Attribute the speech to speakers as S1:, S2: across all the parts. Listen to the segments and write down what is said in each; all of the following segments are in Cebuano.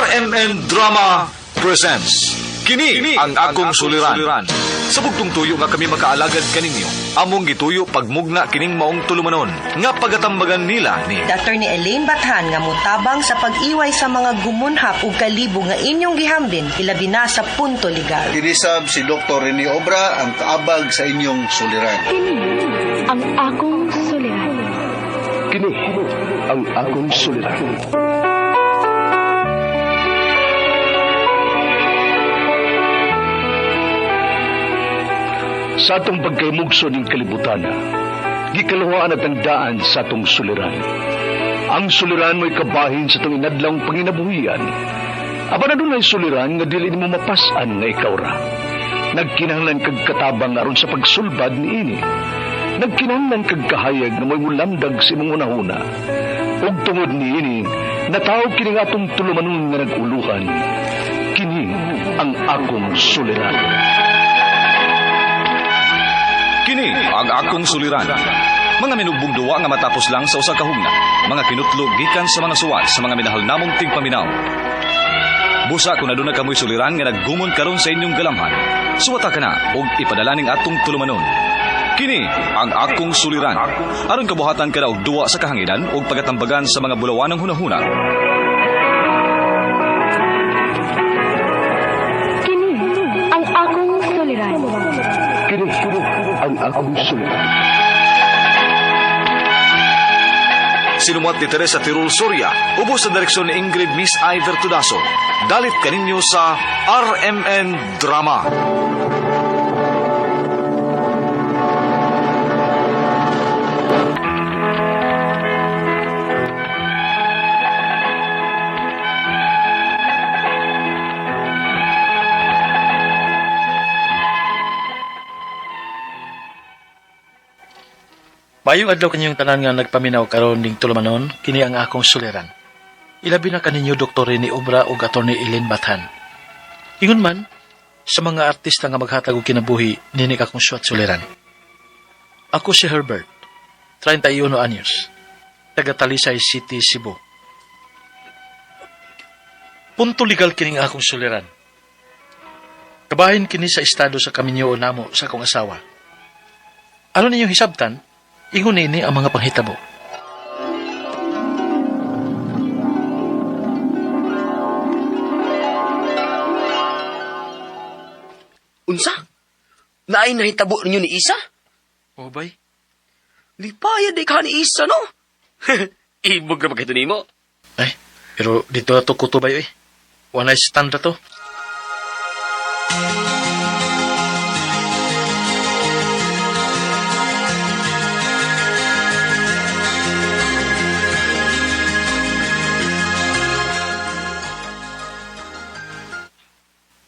S1: RMN Drama presents Kini ang akong suliran. Sa bugtong tuyo nga kami makaalagad kaninyo, among gituyo pagmugna kining maong tulumanon nga pagatambagan nila ni
S2: Attorney Elaine Bathan nga motabang sa pag-iway sa mga gumunhap ug kalibo nga inyong gihambin ilabi na sa punto legal.
S3: Kinisab si Dr. Rene Obra ang kaabag sa inyong suliran.
S4: Kini ang akong suliran.
S5: Kini ang akong suliran. Sa atong pagkaymugso ning kalibutan, gikaluhaan at ang daan sa atong suliran. Ang suliran mo'y kabahin sa atong inadlawng panginabuhian. Apan adunay suliran nga dili nimo mapas-an nga ikaw ra. Nagkinahanglan kag katabang aron sa pagsulbad niini. Nagkinahanglan kag kahayag nga mo'y mulamdag sa imong hunahuna. Ug tungod niini, natawag kini nga atong tulumanon nga nag-uluhan. Kini ang akong suliran.
S1: Kini ang akong suliran. Mga minugbong duwa nga matapos lang sa usa ka hugna. Mga kinutlog gikan sa mga suwat sa mga minahal namong tigpaminaw. Busa kung aduna kamoy suliran nga naggumon karon sa inyong galamhan. Suwata ka na og ipadala ning atong tulumanon. Kini ang akong suliran. Aron kabuhatan ka na og duwa sa kahanginan ug pagatambagan sa mga bulawanang hunahuna.
S4: Kini ang akong suliran.
S5: Kini ang akong suliran.
S1: Sinumuat ni Teresa Tirul Soria, ubos sa direksyon ni Ingrid Miss Iver Tudaso. Dalit kaninyo sa RMN Drama.
S6: Mayong adlaw kanyang tanan nga nagpaminaw karon ning tulumanon, kini ang akong suliran. Ilabi na kaninyo Dr. Rene Obra ug Attorney Elaine Bathan. Ingon man, sa mga artista nga maghatag og kinabuhi, nini akong suwat suliran. Ako si Herbert, 31 anyos, taga Talisay City, Cebu. Punto legal kining akong suliran. Kabahin kini sa estado sa kaminyo namo sa akong asawa. Ano ninyong hisabtan? Ingon ini ang mga panghitabo.
S7: Unsa? Naay nahitabo ninyo ni Isa?
S6: O bay?
S7: Lipaya di ka ni Isa, no? Ibog na magkito nimo.
S6: Ay, pero dito na to kutubay eh. One night stand na to.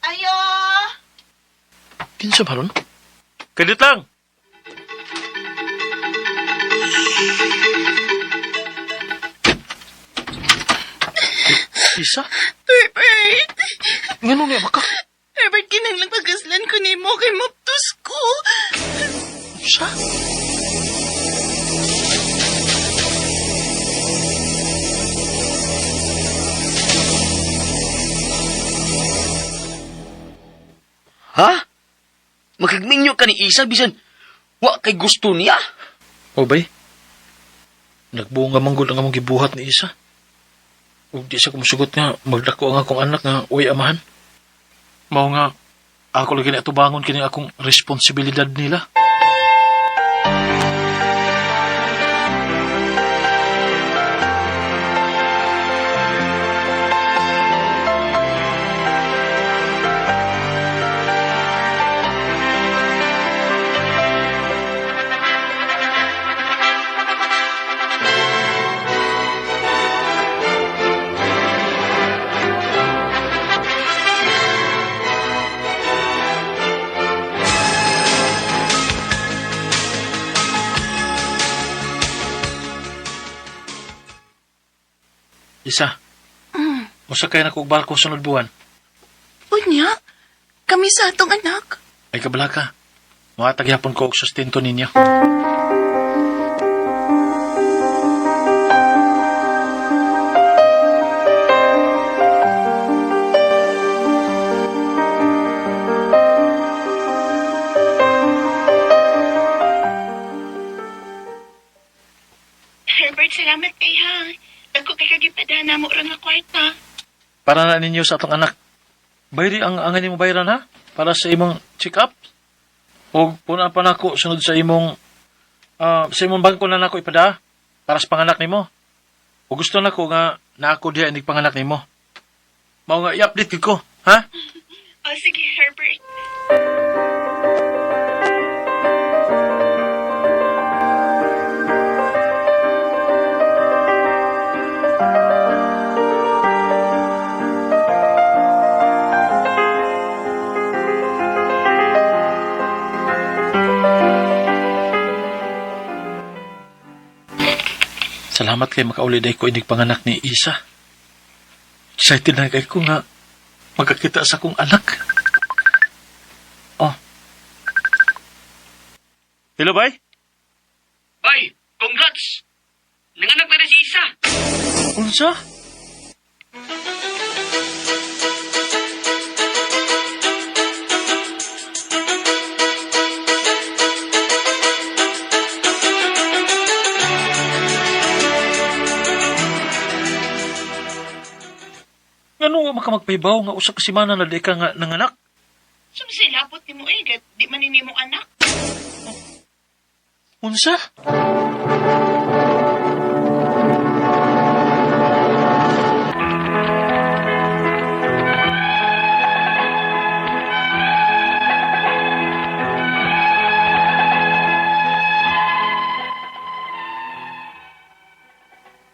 S8: Ayo!
S6: Kinsa ba ron? Kadit lang! Isa?
S8: Herbert!
S6: Ngano niya ba ka?
S8: Herbert, kinahanglang pagkaslan ko nimo kay maptos ko.
S6: Isa?
S7: Ha? Makigminyo ka ni Isa bisan wa kay gusto niya.
S6: O bay? Nagbuo nga manggol ang among gibuhat ni Isa. Ug di siya kumusugot nga magdako ang akong anak nga uy amahan. Mao nga ako lagi na atubangon kini akong responsibilidad nila. Isa. Mosakay na kog barko sunod buwan.
S8: Unya, kami sa atong anak.
S6: Ay kabala ka. Mohatag yapon ko og sustento ninyo.
S8: namo ra nga kwarta.
S6: Para na ninyo sa atong anak. Bayri ang angan nimo bayaran ha para sa imong check-up. O puna pa nako sunod sa imong bangko na nako ipada para sa panganak nimo. O gusto nako nga naako diha inig panganak nimo. Mao nga i-update gid ko, ha?
S8: O sige, Herbert.
S6: Salamat kay makauli day ko inig panganak ni Isa. Excited na kay ko nga magkakita sa akong anak. Oh. Hello, bay?
S7: Bay, congrats! Nanganak na rin si Isa.
S6: Unsa? Ngano wa makamagpahibaw nga usa ka semana na di ka nga nanganak?
S8: Sumsilapot nimo eh, gat di man ni mo anak.
S6: Unsa?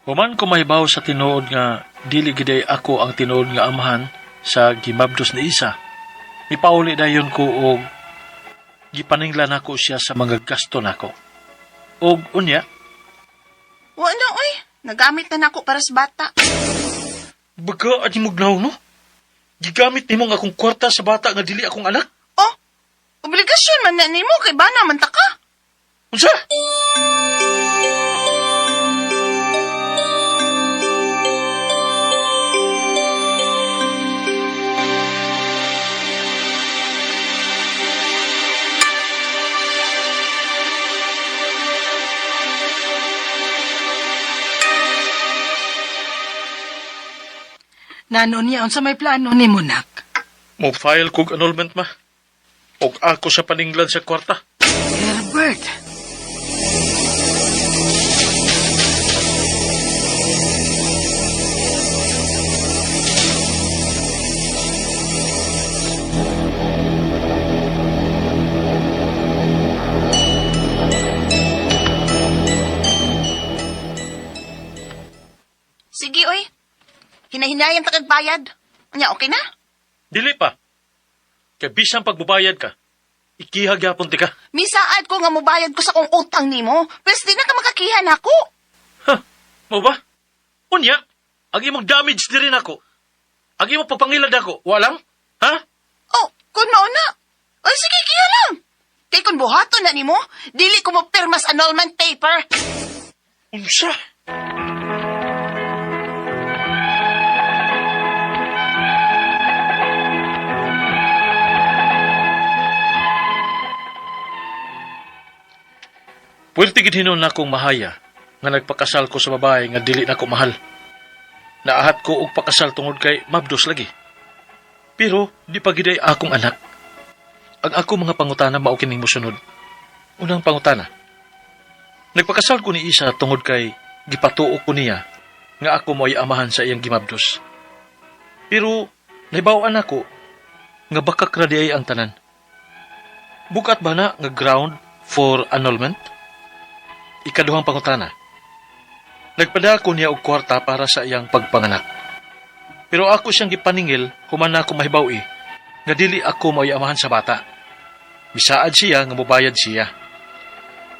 S6: Human ko mahibaw sa tinuod nga dili giday ako ang tinuod nga amahan sa gimabdos ni Isa. Mipauli dayon ko og gipaninglan nako siya sa mga gasto nako. Og unya,
S8: Wa na oy, nagamit na nako para sa bata.
S6: baga at imugnaw no? Gigamit nimo ang akong kwarta sa bata nga dili akong anak?
S8: Oh, obligasyon man na nimo kay bana man ta ka.
S6: Unsa?
S9: Nano niya unsa may plano nimo nak?
S6: Mo file kog annulment ma. Og ako sa paninglan sa kwarta.
S9: Herbert.
S8: Sige oy. Hinahinayan ta kag bayad. Anya okay na?
S6: Dili pa. Kay bisan pagbubayad ka, ikiha gyapon ti ka.
S8: Misaad ko nga mobayad ko sa kong utang nimo, pero di na ka makakiha nako.
S6: Ha? Mo ba? Unya, ang imong damage diri nako. Ang imong pagpangilad ako, walang? Ha?
S8: Oh, kun mao na. Oy sige kiha lang. Kay kun buhaton na nimo, dili ko mo pirmas annulment paper.
S6: Unsa? Pwerte gid hinuon na akong mahaya nga nagpakasal ko sa babae nga dili nako mahal. Naahat ko og pakasal tungod kay mabdos lagi. Pero di pa gid ay akong anak. Ang ako mga pangutana mao kining mosunod. Unang pangutana. Nagpakasal ko ni Isa tungod kay gipatuo ko niya nga ako mo'y amahan sa iyang gimabdos. Pero nahibaw-an ako nga bakak ra di ay ang tanan. Bukat ba na nga ground for annulment? Ikaduhang pangutana. Nagpada ko niya og kwarta para sa iyang pagpanganak. Pero ako siyang gipaningil human na ako mahibaw-i nga dili ako mo'y amahan sa bata. Misaad siya nga mobayad siya.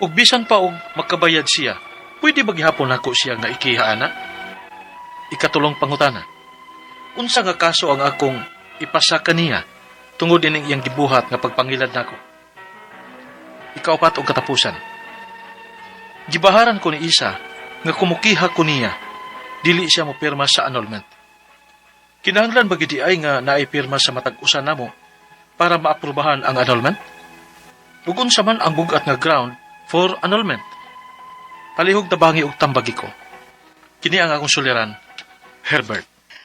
S6: Ug bisan pa og makabayad siya, pwede ba gihapon nako siya nga ikiha ana? Ikatulong pangutana. Unsa nga kaso ang akong ipasa kaniya tungod ining iyang gibuhat nga pagpangilad nako? Ikaupat og katapusan. Gibaharan ko ni Isa nga kumukiha ko niya, dili siya mopirma sa annulment. Kinahanglan ba gid ay nga naay pirma sa matag usa namo para maaprubahan ang annulment? Ug unsa man ang bugat nga ground for annulment? Palihog tabangi og tambagi ko. Kini ang akong suliran. Herbert.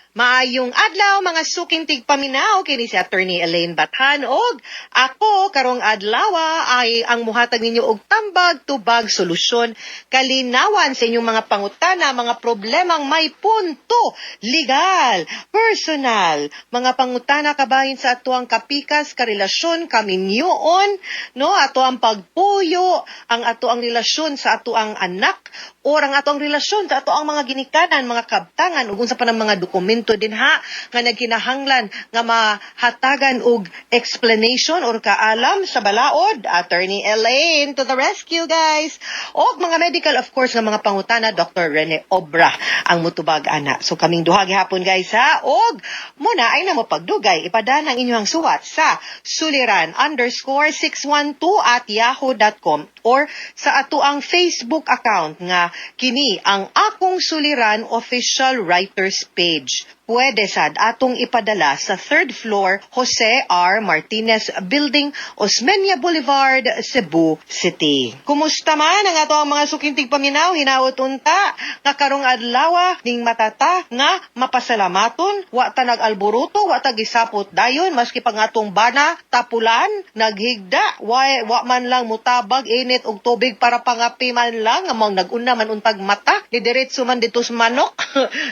S2: Maayong adlaw, mga suking tigpaminaw. Kini si Attorney Elaine Bathan og ako karong adlaw ay ang muhatag ninyo og tambag, tubag, solusyon, kalinawan sa inyong mga pangutana, mga problemang may punto legal, personal, mga pangutana kabahin sa atuang kapikas, karelasyon, kaminyoon, no, ato ang pagpuyo, ang ato ang relasyon sa ato ang anak or ang ato ang relasyon sa ato ang mga ginikanan, mga kabtangan ug unsa pa ng mga dokumento din ha nga nagkinahanglan nga mahatagan og explanation or kaalam sa balaod. Attorney Elaine to the rescue, guys. Og mga medical, of course, nga mga pangutana, Dr. Rene Obra ang mutubag ana. So kaming duha gihapon, guys, ha. Og muna ay na mo pagdugay, ipadala ang inyong suwat sa suliran_612@yahoo.com or sa ato ang Facebook account nga kini ang Akong Suliran Official Writers Page. Pwede sad atong ipadala sa third floor, Jose R. Martinez Building, Osmeña Boulevard, Cebu City. Kumusta man ang ato ang mga suking tigpaminaw? Hinaot unta nga karong adlaw ning matata nga mapasalamaton, wa ta nag-alboruto, wa ta gisapot dayon maski pa nga atong bana tapulan, naghigda, wa man lang mutabag init og tubig para pangapi man lang, among nag-una man untag mata ni diretso man dito sa manok,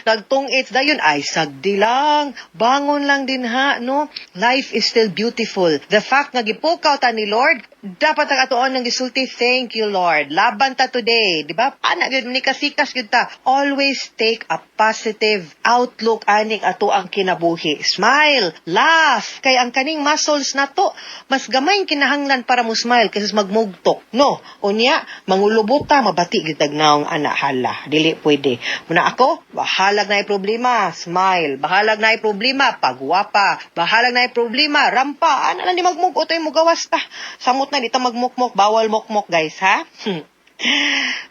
S2: nagtungit dayon, ay sagdi lang, bangon lang din ha, no? Life is still beautiful. The fact nga gipukaw ta ni Lord, dapat ang atoon ng gisulti, "Thank you, Lord. Laban ta today," di ba? Ana gyud ni kasikas gyud ta. Always take a positive outlook aning ato ang kinabuhi. Smile, laugh, kay ang kaning muscles nato mas gamay kinahanglan para mo smile kaysa magmugtok, no? Unya mangulubot ta, mabati gyud tag naong ana, hala, dili pwede. Muna ako, bahalag na problema, smile. Bahalag na problema, pagwapa. Bahalag na problema, rampa. Ana lang, di magmugot ay mugawas ta. Samot na di ta magmukmok, bawal mukmok, guys, ha?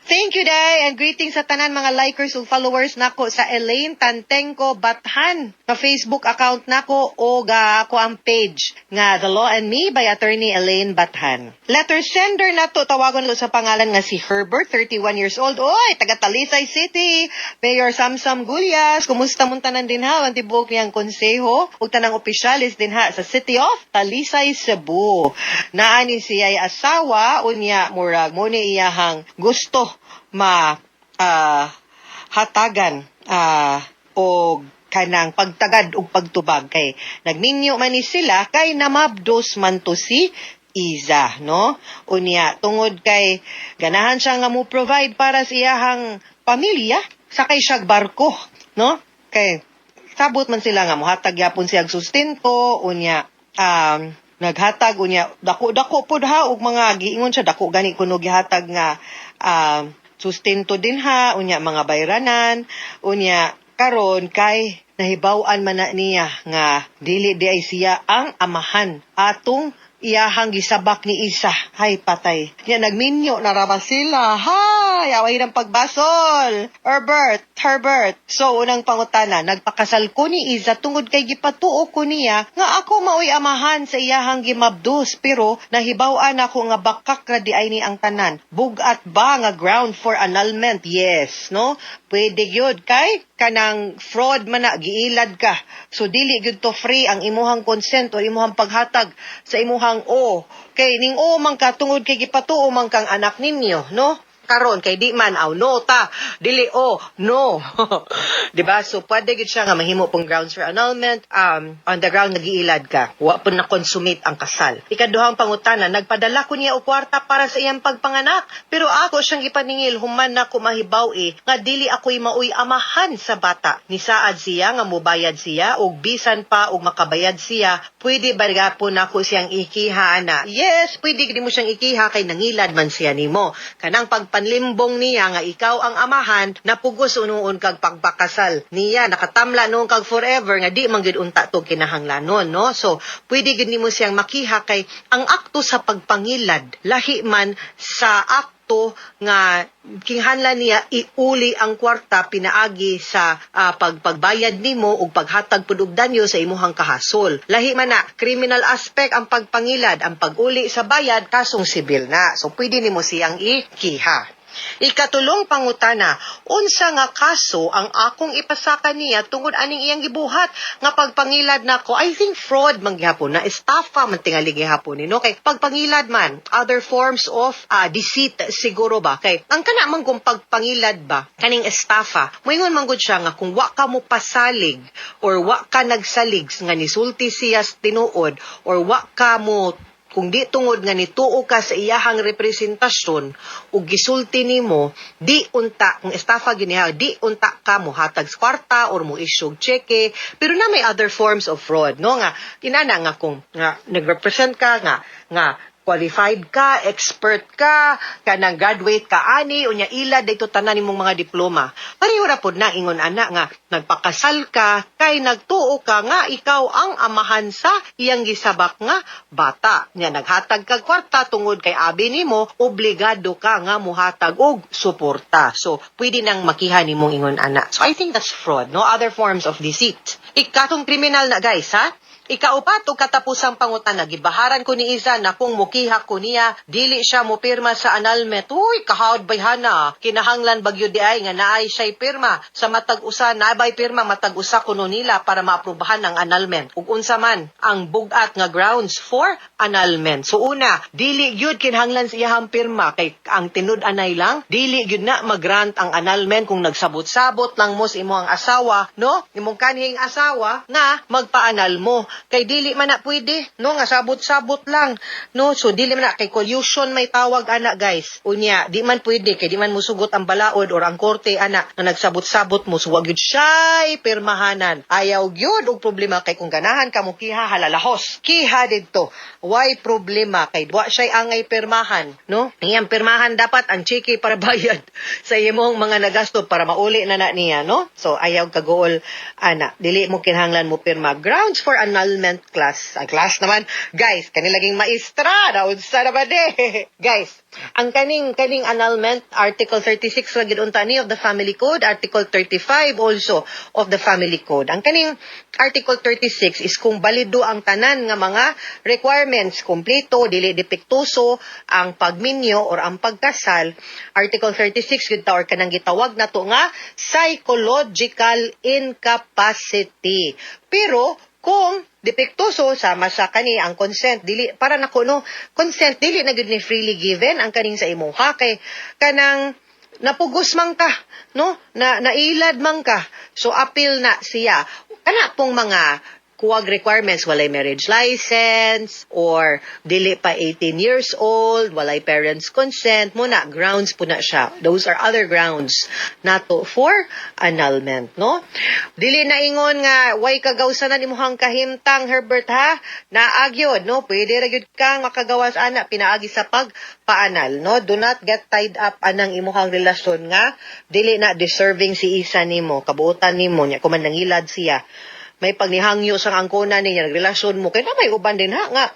S2: Thank you, Day, and greetings sa tanan mga likers ug followers nako sa Elaine Tantengco Bathan nga Facebook account nako o ga ako ang page nga The Law and Me by Attorney Elaine Bathan. Letter sender nato, tawagon lo sa pangalan nga si Herbert, 31 years old. Oy, taga Talisay City. Mayor Samsam Gullas, kumusta mong tanan din ha? Ang tibuok niyang konseho ug tanang opisyalis din ha sa City of Talisay, Cebu. Naani siya ay asawa, unya murag mo ni iyahang gusto ma hatagan og kanang pagtagad og pagtubag kay nagminyo man ni sila kay namabdos man to si Iza, no? Unya, tungod kay ganahan siya nga mo provide para sa iyahang pamilya, sakay siya barko, no? Kay sabot man sila nga mohatag yapon siya og sustento, unya naghatag, unya dako-dako pud ha og mga giingon siya, dako gani kuno gihatag nga sustento din ha, unya mga bayranan. Unya karon kay nahibaw-an man na niya nga dili di ay siya ang amahan atong iyahang gisabak ni Isa. Hay, patay. Nya nagminyo na ra ba sila? Hay, away ng pagbasol. Herbert, Herbert. So, unang pangutana, nagpakasal ko ni Iza tungod kay gipatuo ko niya nga ako maoy amahan sa iyahang gimabdos, pero nahibaw-an ako nga bakak ra di ay ni ang tanan. Bugat ba nga ground for annulment? Yes, no? Pwede gyud kay kanang fraud man na, giilad ka. So dili gyud to free ang imuhang consent o imuhang paghatag sa imuhang o. Kay ning o man ka tungod kay gipatuo man kang anak ninyo, no? Karon kay di man aw no ta, dili o no, di ba? So pwede gid siya nga mahimo pong grounds for annulment on the ground nagiilad ka, wa pud na consummate ang kasal. Ikaduhang pangutana, nagpadala ko niya og kwarta para sa iyang pagpanganak, pero ako siyang ipaningil human na ko mahibaw eh nga dili ako'y maoy amahan sa bata. Nisaad siya nga mobayad siya, og bisan pa og makabayad siya, pwede ba gapon nako siyang ikiha ana? Yes, pwede gid mo siyang ikiha kay nangilad man siya nimo. Kanang pagpanlimbong niya nga ikaw ang amahan, napugos unuon kag pagpakasal niya, nakatamla noon kag forever nga di man gid unta to kinahanglanon, no? So pwede gid nimo siyang makiha kay ang akto sa pagpangilad lahi man sa akto nga kinahanglan niya iuli ang kwarta pinaagi sa pagpagbayad nimo ug paghatag pud og danyo sa imuhang kahasol. Lahi man na criminal aspect ang pagpangilad, ang pag-uli sa bayad kasong sibil na. So pwede nimo siyang ikiha. Ikatulong pangutana, unsa nga kaso ang akong ipasaka niya tungod aning iyang gibuhat nga pagpangilad nako? I think fraud man gihapon na, estafa man tingali gihapon ni, no? Kay pagpangilad man, other forms of deceit siguro ba, kay ang kana man kung pagpangilad ba, kaning estafa, moingon man gud siya nga kung wa ka mo pasalig or wa ka nagsalig nga nisulti siya sa tinuod or wa ka mo, kung di tungod nga nituo ka sa iyahang representasyon ug gisulti nimo, di unta kung estafa giniha, di unta ka mo hatag sa kwarta or mo issue og cheque. Pero na may other forms of fraud, no, nga inana nga kung nga nagrepresent ka nga nga qualified ka, expert ka, kanang graduate ka ani, unya ila dito tanan nimong mga diploma. Pareho ra pod na ingon ana nga nagpakasal ka kay nagtuo ka nga ikaw ang amahan sa iyang gisabak nga bata. Nya naghatag kag kwarta tungod kay abi nimo obligado ka nga muhatag og suporta. So pwede nang makiha nimong ingon ana. So I think that's fraud, no, other forms of deceit. Ikatong criminal na, guys, ha? Ikaupat ug katapusang pangutana, gibaharan ko ni Isa na kung mukiha ko niya, dili siya mopirma sa annulment. Uy, kahawd bayhana. Kinahanglan bagyo di ay nga naay siya'y pirma sa matag usa, naabay pirma matag usa kuno nila para maaprubahan ang annulment. Ug unsa man ang bugat nga grounds for annulment? So una, dili gyud kinahanglan sa iyahang pirma kay ang tinud-anay lang, dili gyud na mag-grant ang annulment kung nagsabot-sabot lang mo sa imong asawa, no? Imong kanhing asawa nga magpa-annul mo kay dili man na pwede, no, nga sabot-sabot lang, no? So dili man na, kay collusion may tawag ana, guys. Unya di man pwede kay di man musugot ang balaod or ang korte ana nga nagsabot-sabot mo. So wag gyud siya'y pirmahanan. Ayaw gyud og problema kay kung ganahan ka mo kiha, halalahos kiha didto, why problema kay wa siya'y angay pirmahan, no? Ang iyang pirmahan dapat ang cheque para bayad sa imong mga nagasto para mauli na na niya, no? So ayaw kaguol ana, dili mo kinahanglan mo pirma. Grounds for annulment, class. Ang class naman, guys, kanilaging maestra naunsa na ba de? Guys, ang kaning annulment, Article 36 ra gid unta ni of the Family Code, Article 35 also of the Family Code. Ang kaning Article 36 is kung balido ang tanan nga mga requirements, kumpleto, dili depektuso ang pagminyo or ang pagkasal. Article 36 gyud ta or kanang gitawag nato nga psychological incapacity. Pero kung depektuso sama sa kani ang consent, dili para nako, no, consent dili na gyud ni freely given ang kaning sa imuha kay kanang napugos man ka, no, na nailad man ka. So appeal na siya. Kana pong mga kuwag requirements, walay marriage license or dili pa 18 years old, walay parents consent mo na, grounds po na siya. Those are other grounds nato for annulment, no? Dili na ingon nga way kagawsanan imuhang kahimtang, Herbert, ha? Naagyod, no? Pwede ra gyud kang makagawas ana pinaagi sa pagpa-annul, no? Do not get tied up anang imuhang relasyon nga dili na deserving si Isa nimo, kabuotan nimo nya kuman nangilad siya, may pagnihangyo sa angkona niya, nagrelasyon mo kay na may uban din ha nga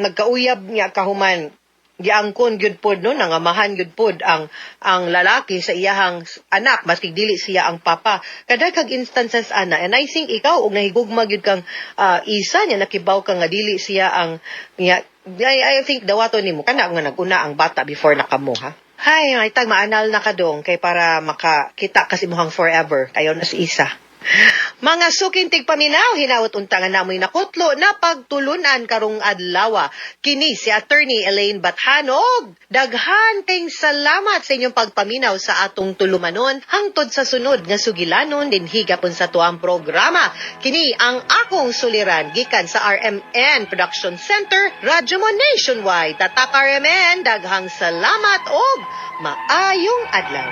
S2: nagkauyab niya kahuman giangkon gyud pod, no, nangamahan gyud pod ang lalaki sa iyahang anak maski dili siya ang papa. Kadagkag instances ana, and I think ikaw og nahigugma gyud kang Isa niya, nakibaw ka nga dili siya ang niya, I think dawaton nimo kana nga naguna ang bata before na kamo, ha. Hay, ay tag ma-annul na ka dong kay para makakita kasi imuhang forever kayo na si Isa. Mga suking tigpaminaw, hinawat unta nga namoy nakutlo na pagtulunan karong adlaw. Kini si Attorney Elaine Bathanog. Daghan kayong salamat sa inyong pagpaminaw sa atong tulumanon hangtod sa sunod nga sugilanon dinhi gapon sa tuang programa. Kini ang Akong Suliran gikan sa RMN Production Center, Radyo Mo Nationwide. Tatak RMN, daghang salamat og maayong adlaw.